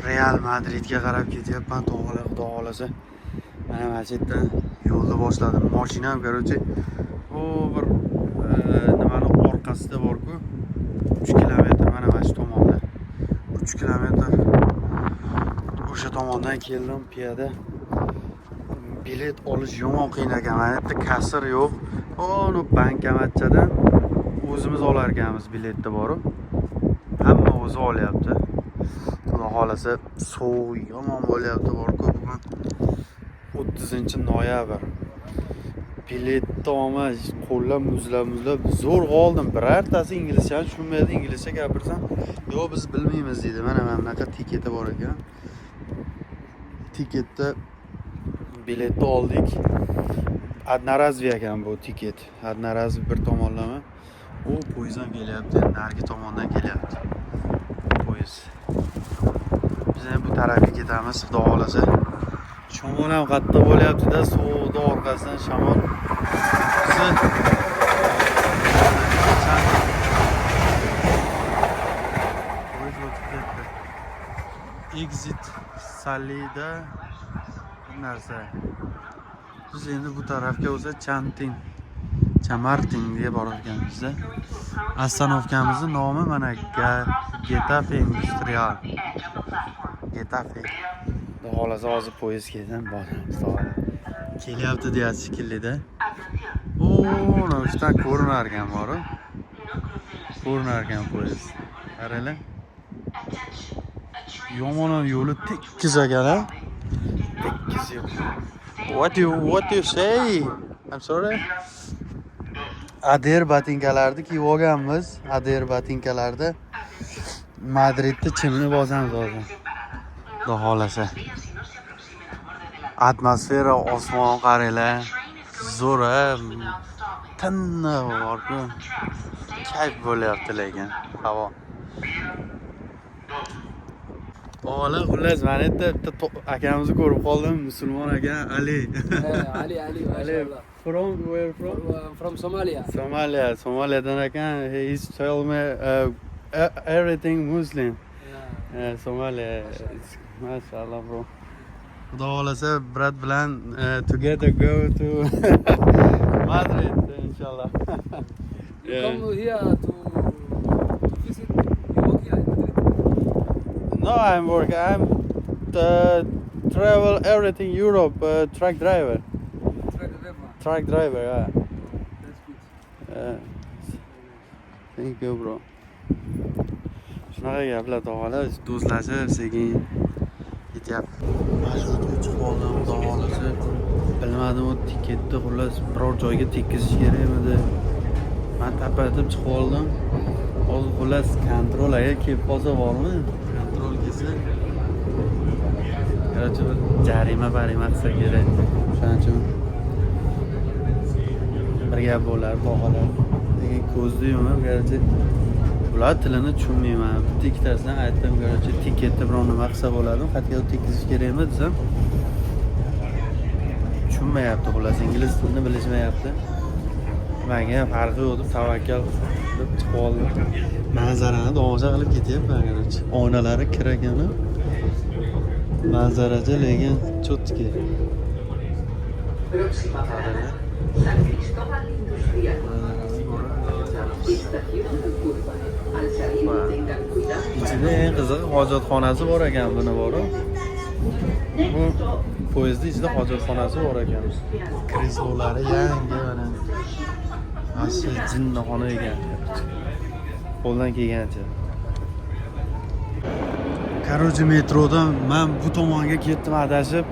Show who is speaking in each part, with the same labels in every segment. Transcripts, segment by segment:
Speaker 1: Real Madridga qarab ketyapman, tog'alar, xudo xohlasa. Mana shu yerdan yo'lni boshladim. Mashinam, короче, u bir nimani orqasida bor-ku. 3 kilometr mana shu tomonda. 3 kilometr o'sha tomondan keldim piyoda. Bilet olish yomon qiyin ekan. Mana yerda kassir yo'q. Uni bankomatchadan o'zimiz olar ekanmiz biletni borib. Hamma o'zi olyapti. Xudo xohlasa, sovuq yomon bo'lyapti bor-ku bugun. 30 noyabr. Biletni olmay qo'llar muzlab muzlab zo'rg'a oldim. Birortasi inglizchani tushunmaydi. Inglizcha gapirsam, "Yo'q, biz bilmaymiz" deydi. Mana bunaqa tiketi bor ekan. Tiketda biletni oldik. Одноразовый ekan bu tiket. Одноразовый bir tomonlama. U poyezd ham kelyapti, narigi tomondan kelyapti. Poyezd. Biz ham bu tarafga ketamiz, xudo xohlasa. Shamol ham qattiq bo'lyapti-da, sovuqda orqasidan shamol. Bizni poyezd o'tib ketdi. Exit salida bir narsa. Biz endi bu tarafga o'zi Chantin, Chamartin deb borar ekanmiz-da. Остановка mizni nomi mana Getafe Industrial. Getafe. Xudo xohlasa, hozir poyezd kelsin, boramiz tog'alar. Kelyapti deyapti shekilli-da. O, ustidan ko'rinar ekan boru. Ko'rinar ekan poyezd. Qaranglar. Yomon ham yo'li tekis ekan, a? Tekis yo'l. What you say? I'm sorry. Ader botinkalarni kiyib olganmiz. Ader botinkalarda Madridda chimni bosamiz hozir. Xudo xohlasa. Atmosfera, osmon qaranglar. Zo'r, a? Tiniq borku. Kayf bo'lyapti lekin havo. Og'alar, xullas, mana yerda bitta akamizni ko'rib qoldim, musulmon aka Ali.
Speaker 2: Ali, Ali,
Speaker 1: Ali,
Speaker 2: mashallah.
Speaker 1: From where from?
Speaker 2: From Somalia.
Speaker 1: Somalia, Somaliadan ekan. He is tell me everything Muslim.
Speaker 2: Yeah.
Speaker 1: Somalia. Mashallah, bro. Xudo xohlasa, брат bilan together go to Madrid, inshallah.
Speaker 2: You
Speaker 1: Yeah.
Speaker 2: come here to visit. You work here in Madrid.
Speaker 1: No, I'm working. I'm travel everything Europe, truck driver.
Speaker 2: Truck driver.
Speaker 1: Truck driver, yeah.
Speaker 2: That's good.
Speaker 1: Yeah. Thank you, bro. Shunaqa gaplar, tog'alar, do'stlashib sekin ketyapti. Marshrutka chiqib oldim, xudo xohlasa. Bilmadim, u tiketni xullas biror joyga tekkizish kerakmidi. Man tapatib chiqib oldim. Hozir xullas контроль agar kelib qolsa bormi? Контроль kelsa, короче, bir jarima barima qilsa kerak. O'shaning uchun bir gap bo'lar, tog'alar. Lekin ko'zni yumib, короче, bular tilini tushunmayman. Bitta ikkitasidan aytdim, короче, tiketni biror nima qilsa bo'ladimi? Qayerga tekkizish kerakmi desam, tushunmayapti, xullas ingliz tilini bilishmayapti. Manga ham farqi yo'q deb tavakkal deb chiqib oldim. Manzarani tomosha qilib ketyapman, короче. Oynalari kir ekani. Manzaracha lekin чётки.
Speaker 3: Próxima parada, San Cristóbal Industrial.
Speaker 1: Manzarani ko'rib ketyapmiz.
Speaker 3: Estación Curva. Al salir tengan cuidado.
Speaker 1: Ichida eng qizig'i hojatxonasi bor ekan buni boru. Bu poyezdni ichida hojatxonasi bor ekan. Kreslolari yangi mana. Mana shu jinnixona ekan. Qo'ldan kelgancha. Короче, metrodan man bu tomonga ketdim adashib.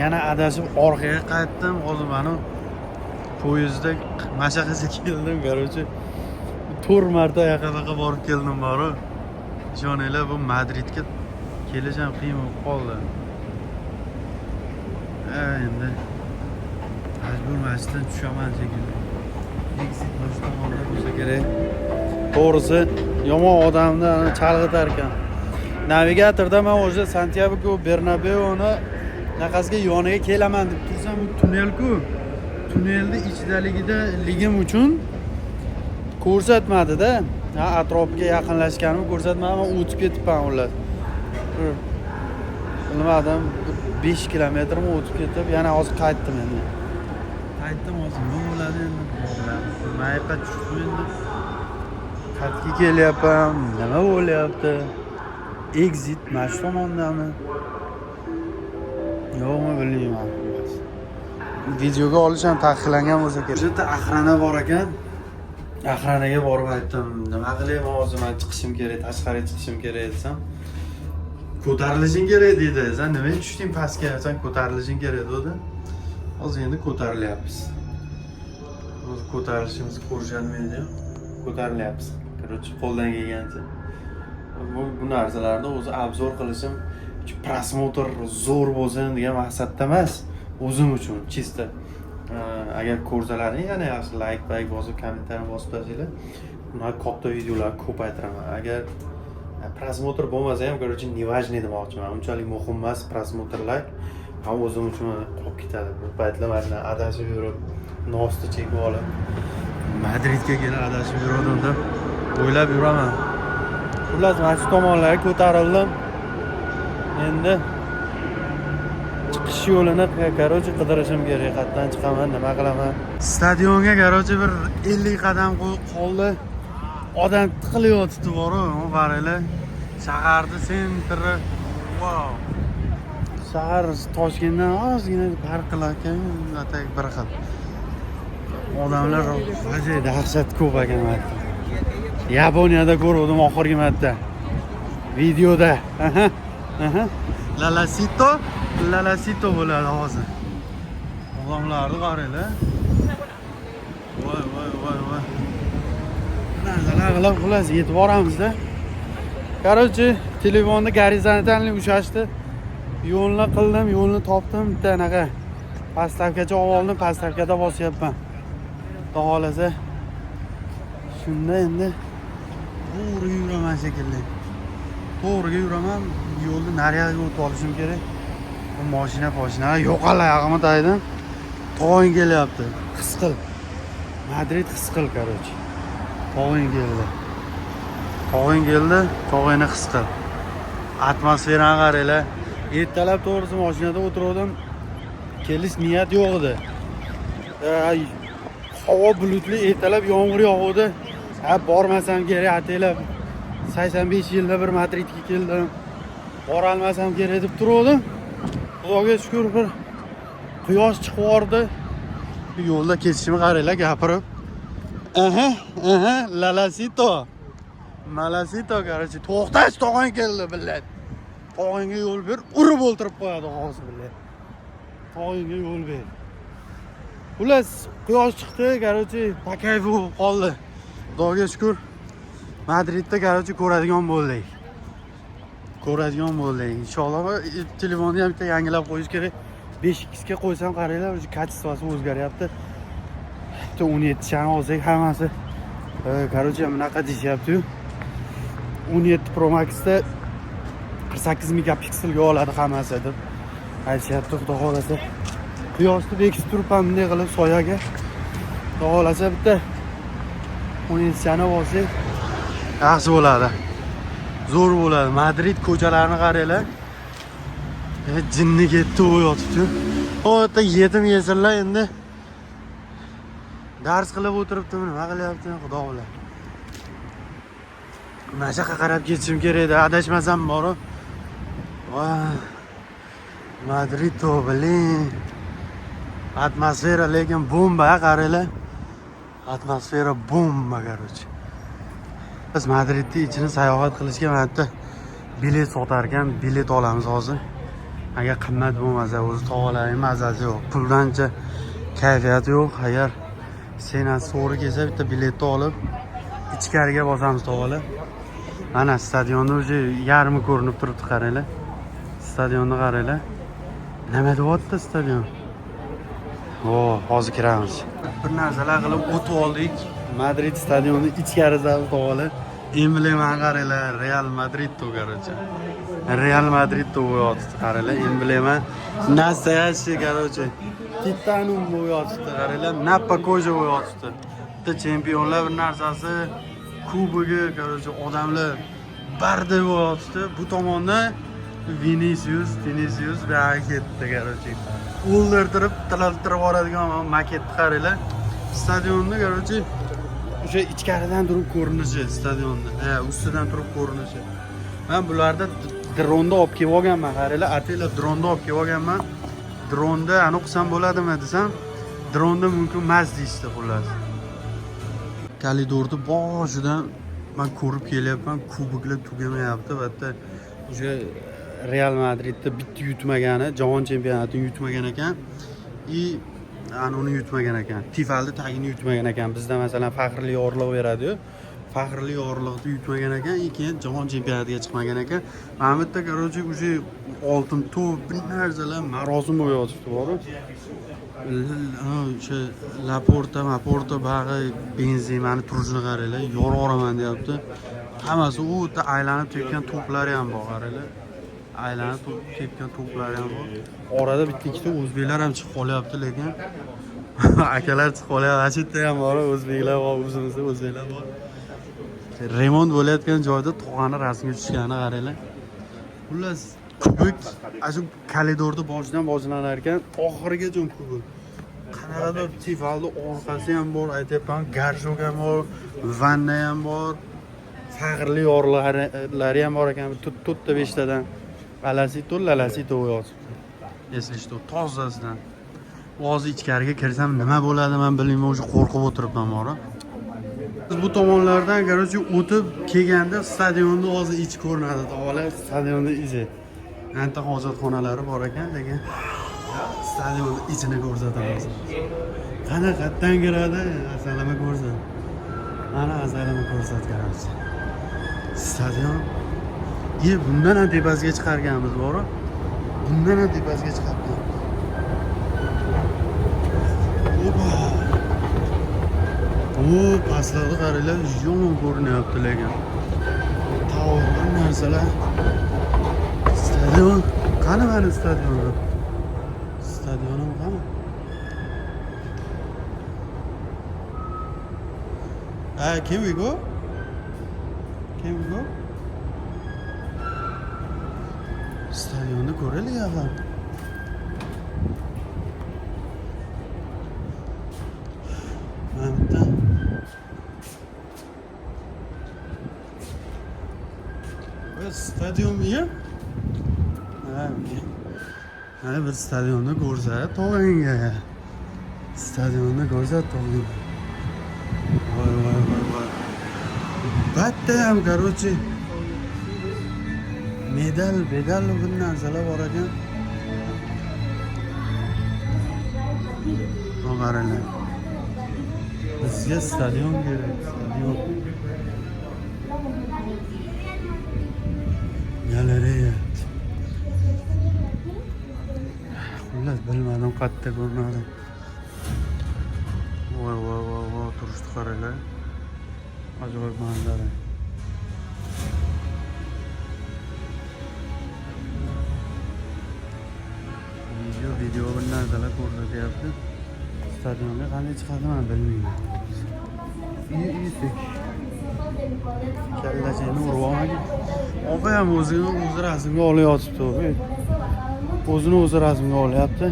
Speaker 1: Yana adashib orqaga qaytdim. Hozir mana poyezdda mashaqacha keldim, короче. 4 marta yoqqa borib keldim boru. Ishoninglar, bu Madridga kelish ham qiyin bo'lib qoldi. Ha, endi majbur mana tushaman shekilli. Exit mana shu tomonda bo'lsa kerak. To'g'risi, yomon odamni chalg'itar ekan. Navigatorda man o'sha Santiago Bernabeuni naqasiga yoniga kelaman deb tursam, bu tunnel-ku. Tunnelni ichidaligida ligim uchun ko'rsatmadida. Ha, atrofiga yaqinlashganimni ko'rsatmadi, man o'tib ketibman ular. Bilmadim, 5 kilometrmi o'tib ketib, yana hozir qaytdim endi. Qaytdim hozir, nima bo'ladi endi? Mayqa tushdim endi. Qayerga kelyapman? Nima bo'lyapti? Exit mana shu tomondami? Yo'qmi, bilmayman. Videoga olish ham taqiqlangan bo'lsa kerak. O'sha yerda охрана bor ekan. Охрана ga borib aytdim, nima qilayman hozir, man chiqishim kerak, tashqariga chiqishim kerak desam, ko'tarilishing kerak dedi. Sen nimaga tushding pastga? Sen ko'tarilishing kerak dedi. Hozir endi ko'tarilyapmiz. Hozir ko'tarilishimizni ko'rishadi, ko'tarilyapmiz. Короче, qo'ldan kelgancha. Bu narsalarni o'zi обзор qilishim просмотр zo'r bo'lsin degan maqsadda emas, o'zim uchun чисто. Agar ko'rsalaring yana yaxshi, layk payk bosib, kommentariy bosib tashlanglar. Bunaqa katta videolar ko'paytiraman. Agar просмотр bo'lmasa ham, короче, неважный demoqchiman. Unchalik muhim emas просмотр lar. Ham o'zim uchun qolib ketadi. Bu paytlar mana adashib yurib, nosni chekib olib, Madridga kelib adashib yurgandim deb o'ylab yuraman. Xullas, mana shu tomonlarga ko'tarildim. Endi chiqish yo'lini, короче, qidirishim kerak. Qayerdan chiqaman, nima qilaman? Stadionga, короче, bir 50 qadam qoldi. Odam tiqilyotibdi boru, qaranglar. Shaharni центр i. Vau. Shahar Toshkentdan ozgina farq qilar ekan, так bir xil. Odamlar вообще dahshat ko'p ekan bu yerda. Yaponiyada ko'rgandim oxirgi marta. Videoda. Aha. Aha. Lalasito, lalasito bo'ladi hozir. Odamlarni qaranglar. Voy, voy, voy, voy. Narsalar qilib, xullas, yetib boramizda. Короче, telefonni горизонтальный ushlashdi. Yo'lni qildim, yo'lni topdim, bitta anaqa подставка cha olib oldim, подставка da bosyapman. Xudo xohlasa. Shunda endi to'g'ri yuraman shekilli. To'g'riga yuraman, yo'lni nariyog'iga o'tib olishim kerak. Bu mashina poshina yo'qol oyog'imni taydim. Tog'ing kelyapti. His qil. Madrid, his qil, короче. Tog'ing keldi. Tog'ing keldi, tog'ingni his qil. Atmosferani qaranglar. Ertalab, to'g'risi, mashinada o'tirgandim. Kelish niyat yo'q edi. Havo bulutli, ertalab yomg'ir yog'uvdi. Ha, bormasam kerak, ataylab 85 yilda bir Madridga keldim. Borolmasam kerak deb turgandim. Xudoga shukur, bir quyosh chiqib yubordi. Yo'lda ketishimni qaranglar gapirib. Aha, aha, lalasito. Malasito, короче, to'xtash, tog'ang keldi, блядь. Tog'angga yo'l ber, urib o'ltirib qo'yadi hozir, блядь. Tog'angga yo'l ber. Xullas, quyosh chiqdi, короче, по кайфу bo'lib qoldi. Xudoga shukur. Madridda, короче, ko'radigan bo'ldik. Ko'radigan bo'ldik. Inshaalloh, telefonni ham bitta yangilab qo'yish kerak. 5x ga qo'ysam, qaranglar, уже качество si o'zgaryapti. Bitta 17 chani olsak hammasi, короче, bunaqa deyishyapti-yu. 17 Pro Maxda 48 megapikselga oladi hammasi deb aytishyapti, xudo xohlasa. Quyoshni bekitib turibman bunday qilib soyaga. Xudo xohlasa, bitta 17 chani olsak yaxshi bo'ladi. Zo'r bo'ladi. Madrid ko'chalarini qaranglar. Jinni ketdi u yotibdi. O yerda yetim yesirlar endi dars qilib o'tiribdimi, nima qilyapti, xudo biladi. Mana shu yoqqa qarab ketishim kerak edi, adashmasam borib. Voy. Madrid, блин. Atmosfera lekin bomba, qaranglar. Atmosfera bomba, короче. Biz Madridni ichini sayohat qilishga mana yerda bilet sotar ekan, bilet olamiz hozir. Agar qimmat bo'lmasa, o'zi tog'alarning mazasi yo'q. Puldancha kayfiyati yo'q. Agar цена si to'g'ri kelsa, bitta biletni olib ichkariga bosamiz, tog'alar. Mana stadionni уже yarmi ko'rinib turibdi, qaranglar. Stadionni qaranglar. Nima deyapti stadion? O, hozir kiramiz. Bir narsalar qilib o'tib oldik. Madrid stadioni ichkarisida, tog'alar. Emblemani qaranglar, Real Madrid to, короче. Real Madrid bo'yotibdi, qaranglar, emblema. Настоящий, короче. Titanium bo'yotibdi, qaranglar, nappa кожа bo'yotibdi. Bitta chempionlar bir narsasi, kubogi, короче, odamlar barda bo'yotibdi. Bu tomonda Vinicius, Vinicius buyog'iga ketdi, короче. O'ldirtirib, tilaltirib yuboradigan maketni qaranglar. Stadionni, короче, o'sha ichkaridan turib ko'rinishi stadionni. Ha, ustidan turib ko'rinishi. Men bularda dronni olib kelib olganman, qaranglar, ataylab dronni olib kelib olganman. Dronda aniq qilsam bo'ladimi desam, dronda mumkin emas deyishdi xullas. Koridorni boshidan man ko'rib kelyapman, kuboklar tugamayapti va bitta o'sha Real Madridda bitta yutmagani, jahon chempionatini yutmagan ekan. И ani uni yutmagan ekan. Tifalni tagini yutmagan ekan. Bizda masalan faxrli yorliq beradi-yu. Faxrli yorliqni yutmagan ekan, и keyin jahon chempionatiga chiqmagan ekan. Mana bu yerda, короче, уже oltin to'p, bir narsalar marosim bo'lib yotibdi boru. O'sha Laporta, Maporta bag'i Benzemani turishini qaranglar, yoraman deyapti. Hammasi u yerda aylanib tepgan to'plari ham bor, qaranglar. Aylanib tepgan to'plari ham bor. Orada bitta ikkita o'zbeklar ham chiqib qolyapti, lekin akalar chiqib qolyapti. Ana shu yerda ham bor, o'zbeklar bor, o'zimizda o'zbeklar bor. Remont bo'layotgan joyda tog'ani rasmga tushganini qaranglar. Xullas, kubok ana shu koridorni boshidan boshlanar ekan, oxirigacha kubok. Qanaqadir tifalni orqasi ham bor, aytyapman, горшок ham bor, vanna ham bor, faxrli yorlari ham bor ekan, to'rtta beshtadan. Alasito, lalasito yozibdi. Если что, tozasidan. Hozir ichkariga kirsam nima bo'ladi men bilmayman, уже qo'rqib o'tiribman bori. Biz bu tomonlardan, короче, o'tib kelganda stadionni hozir ichi ko'rinadi, tog'alar, stadionni ichi. Anta hojatxonalari bor ekan, lekin stadionni ichini ko'rsatamiz. Qani qayerdan kiradi? Asalama ko'rsat. Mana asalama ko'rsat, короче. Stadion. E, bundan ham tepasiga chiqarganmiz boru. Bundan ham tepasiga chiqargan. Opa. O, pastlarda qaranglar, yomon ko'rinyapti lekin. Tog' bir narsalar. Stadion. Qani mani stadionim? Stadionim qani? Can we go? Can we go? Stadionni ko'raylik axir. Mana bu yerda Va stadion ya? Ha, mana bir stadionni ko'rsat tog'angga. Stadionni ko'rsat tog'angga. Voy voy voy voy. Bitta ham, короче, medal, medal bir narsalar bor ekan. Bu qaranglar. Bizga stadion kerak, stadion. Galereya. Xullas, bilmadim, qayerda ko'rmadim. Voy voy voy voy, turishni qaranglar. Ajoyib manzara. Video, video bir narsalar ko'rsatyapti. Stadionga qanday chiqadi men bilmayman. Eshik. Kallachani urib olmagan. Opa ham o'zini o'zi rasmga olayotibdi. O'zini o'zi rasmga olyapti.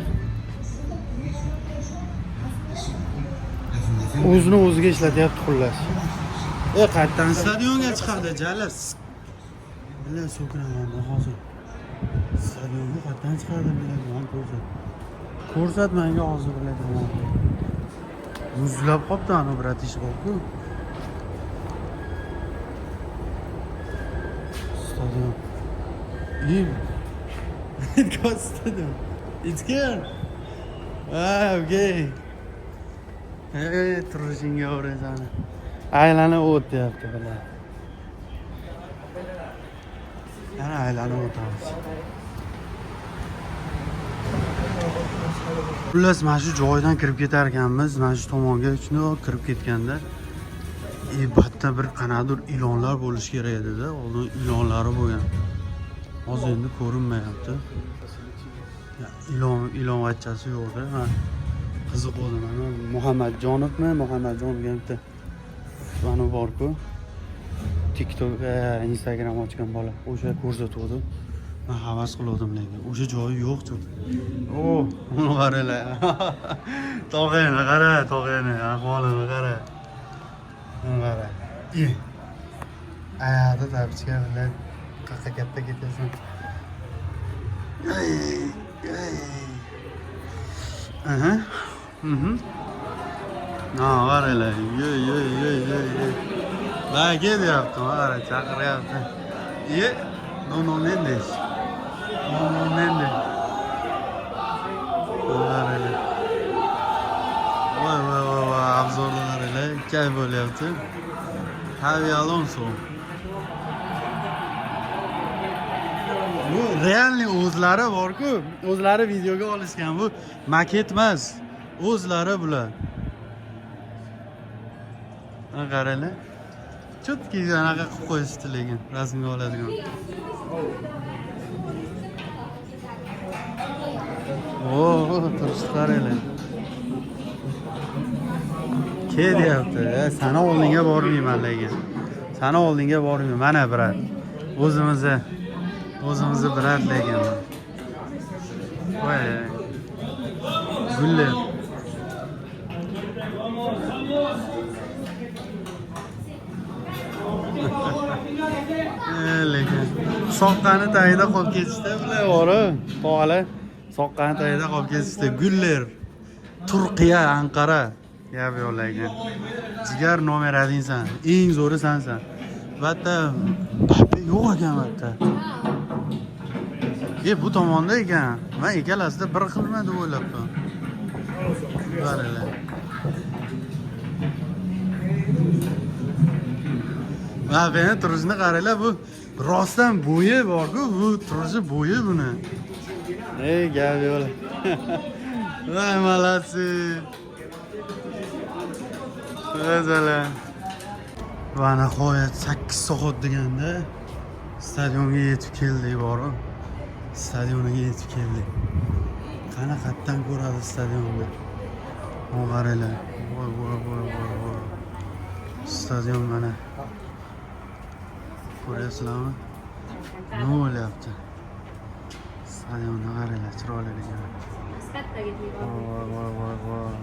Speaker 1: O'zini o'ziga ishlatyapti xullas. E, qayerdan stadionga chiqadi, jalab. Bilan so'kinaman hozir. Stadionga qayerdan chiqadi, bilan man ko'rsat. Ko'rsat menga hozir bilan. Muzlab qopti ana bratish borku. Stadion. Im. It got stadion. It's here. Ah, okay. Ey, turishingga o'rasani. Aylanib o'tyapti bular. Yana aylanib o'tamiz. Xullas, mana shu joydan kirib ketar ekanmiz, mana shu tomonga shundoq kirib ketganda batta bir qanaqadir ilonlar bo'lishi kerak edi-da. Oldin ilonlari bo'lgan. Hozir endi ko'rinmayapti. Ya, ilon, ilonvachchasi yo'qda. Ha. Qiziq bo'ldi mana Muhammadjonovmi? Muhammadjon degan bitta mana bor-ku. TikTok, Instagram ochgan bola. O'sha ko'rsatuvdi. Man havas qilgandim lekin o'sha joyi yo'q chunki. O, uni qaranglar. Tog'ayni qara, tog'ayni ahvolini qara. Uni qara. I. Ayada tapichka bilan qayerqa katta ketasan. Ay, ay. Aha. Mhm. Ha, qaranglar. Yo, yo, yo, yo, yo. Va, kelyapti, qara, chaqiryapti. Iye, Nuno Mendes. Nuno Mendes. Qaranglar. Voy, voy, voy, voy, obzorni qaranglar. Kayf bo'lyapti. Xavi Alonso. Bu realniy o'zlari bor-ku, o'zlari videoga olishgan. Bu maket emas. O'zlari bular. Ha, qaranglar. Chutki anaqa qilib qo'yishdi lekin rasmga oladigan. Oo, turishni qaranglar. Ke deyapti. E, sani oldinga bormayman lekin. Sani oldinga bormayman. Mana brat. O'zimizni o'zimizni brat lekin. Voy. Gullar. E, lekin soqqani tagida qolib ketishdi bular borib tog'alar soqqani tagida qolib ketishdi guller Turkiya Anqara gap yo'q lekin jigar nomer odinsan eng zo'ri sansan bu yerda Mbappe yo'q ekan bu yerda e bu tomonda ekan man ikkalasida bir xilmi deb o'ylabman qaranglar. Mbappeni turishini qaranglar, bu rostdan bo'yi bor-ku, bu turishi bo'yi buni. Ey gap yo'q. Voy молодцы. O'zalar. Va nihoyat 8 soat deganda stadionga yetib keldik borib. Stadioniga yetib keldik. Qani qayerdan ko'radi stadionni? O qaranglar. Voy voy voy voy voy. Stadion mana. Ko'ryapsizlarmi? Nima bo'lyapti? Stadionni qaranglar, chiroyliligini.
Speaker 4: Aspetta che ti
Speaker 1: Voy voy voy voy voy.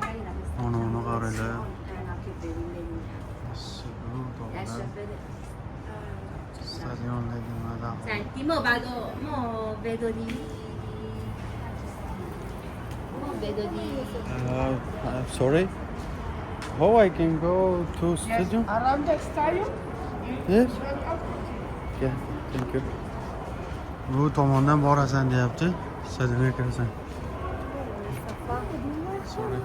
Speaker 4: Magari la questa
Speaker 1: Uni uni qaranglar.
Speaker 4: è una più bellina. Riesci a vedere?
Speaker 1: Stadiondagi nima
Speaker 4: Senti, mo vado, mo vedo di. Mo vedo di.
Speaker 1: Sorry. How I can go to stadium?
Speaker 5: Around the stadium?
Speaker 1: Yes. Yeah, thank you. Bu tomondan borasan deyapti. Stadionga kirasan. Sorry.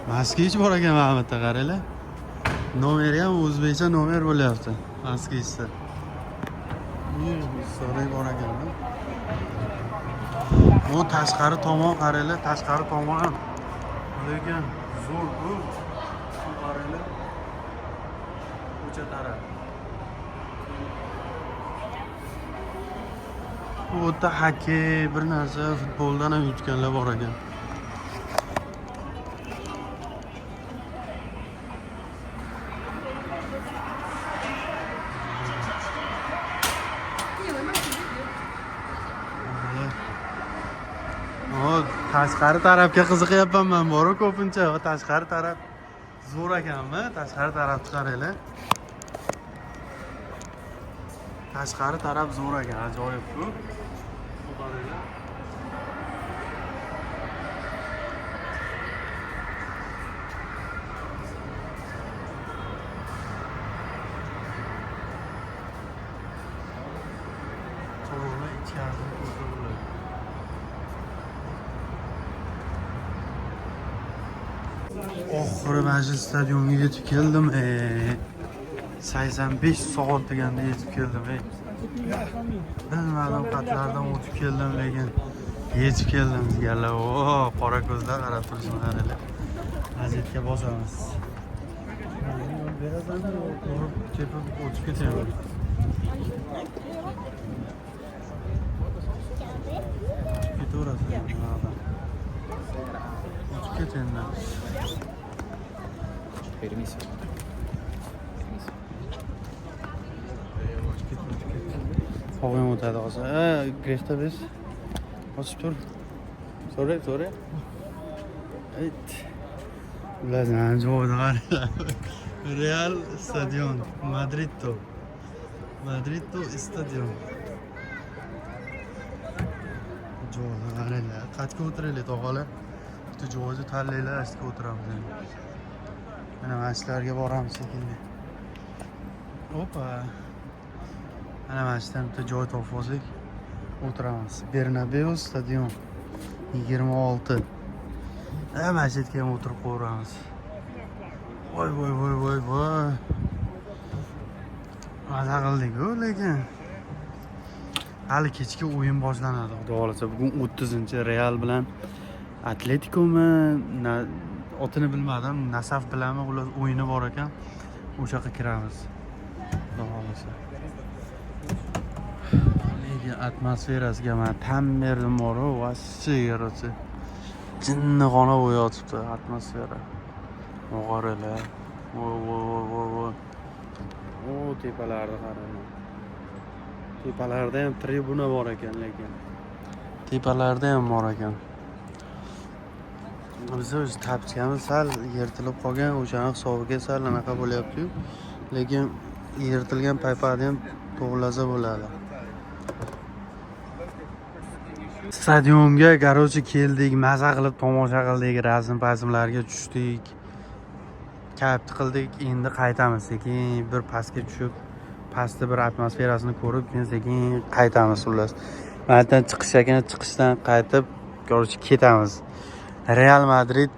Speaker 1: Moskvich bor ekan mana bu yerda qaranglar. Nomeri ham o'zbekcha nomer bo'lyapti. Moskvichda. Sorry bor ekan. Bu tashqari tomon qaranglar, tashqari tomon ham. Lekin zo'r bu. Qaranglar. O'cha taraf. Bu yerda xokkey bir narsa futboldan ham yutganlar bor ekan. O, tashqari tarafga qiziqyapman man boru ko'pincha. O, tashqari taraf zo'r ekanmi? Tashqari tarafni qaranglar. Tashqari taraf zo'r ekan, ajoyib-ku. Bu qaranglar. To'g'ri ichkarisini ko'rsa bo'ladi. Oxiri mana shu stadionga yetib keldim. 85 soat deganda yetib keldim. Ey. Bilmadim qatlardan o'tib keldim lekin yetib keldim jigarlar. O, qora ko'zlar qarab turishini qaranglar. Gazetga bosamiz. Berasanmi? Urib tepib o'tib ketaman. O'tib ketaverasan. Buyoqdan. O'tib ket endi.
Speaker 2: Permiso. Permiso.
Speaker 1: O'tib ket, o'tib ket. Tog'am o'tadi hozir. Ha, grexda biz. Bosib tur. Sorry, sorry. Evet. Ular mana joyini qaranglar. Real stadion, Madriddo. Madriddo stadion. Joyini qaranglar. Qayerga o'tiraylik, tog'alar? Bitta joyni tanlanglar, shu o'tiramiz endi. Mana shularga boramiz sekinlik. Opa. Mana shu yerdan bitta joy topib olsak, o'tiramiz. Bernabeu stadion 26. Ha, mana shu yerga ham o'tirib qo'yamiz. Voy voy voy voy voy. Maza qildik-ku, lekin. Hali kechki o'yin boshlanadi, xudo xohlasa. Bugun 30-Real bilan Atletikomi, otini bilmadim, Nasaf bilanmi, ular o'yini bor ekan. O'sha yoqqa kiramiz. Xudo xohlasa. Lekin atmosferasiga man tan berdim boru, вообще, короче. Jinnixona bo'lib yotibdi atmosfera. Qaranglar. Voy voy voy voy voy. O, tepalarni qarang. Tepalarda ham tribuna bor ekan lekin. Tepalarda ham bor ekan. Biz o'zi тапочка miz sal yirtilib qolgan, o'shani hisobiga sal anaqa bo'lyapti-yu. Lekin yirtilgan paypaqni ham to'g'rilasa bo'ladi. Stadionga, короче, keldik, maza qilib tomosha qildik, rasm pasmlarga tushdik. Kayf qildik, endi qaytamiz sekin, bir pastga tushib, pastda bir atmosferasini ko'rib, keyin sekin qaytamiz xullas. Mana yerdan chiqish ekan, chiqishdan qaytib, короче, ketamiz. Real Madrid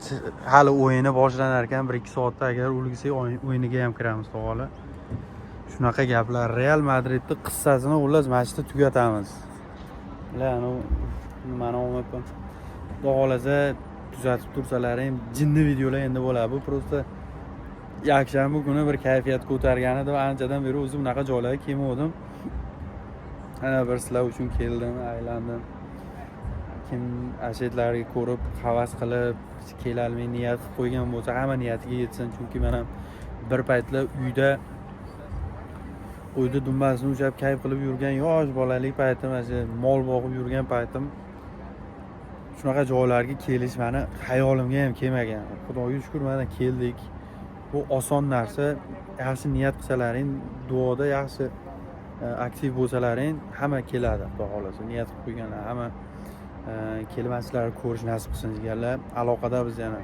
Speaker 1: hali o'yini boshlanar ekan, 1-2 soatda agar ulgursak, o'yiniga ham kiramiz, tog'alar. Shunaqa gaplar. Real Madridni qissasini xullas mana shu yerda tugatamiz. Ular anavi nimani olmayapman. Xudo xohlasa, tuzatib tursalaring, jinni videolar endi bo'ladi. Bu просто yakshanba kuni bir kayfiyat ko'targan edi va anchadan beri o'zim bunaqa joylarga kelmovdim. Ana bir sizlar uchun keldim, aylandim. Kim ashetlarga ko'rib havas qilib kelolmay niyat qilib qo'ygan bo'lsa, hamma niyatiga yetsin. Chunki men ham bir paytlar uyda dumbasini ushlab kayf qilib yurgan yosh bolalik paytim, ana shu mol boqib yurgan paytim shunaqa joylarga kelish mani xayolimga ham kelmagan. Xudoga shukur, mana keldik. Bu oson narsa. Yaxshi niyat qilsalaring, duoda yaxshi aktiv bo'lsalaring, hamma keladi, xudo xohlasa. Niyat qilib qo'yganlar hamma kelib, mana sizlarni ko'rish nasib qilsin, jigarlar. Aloqada biz yana.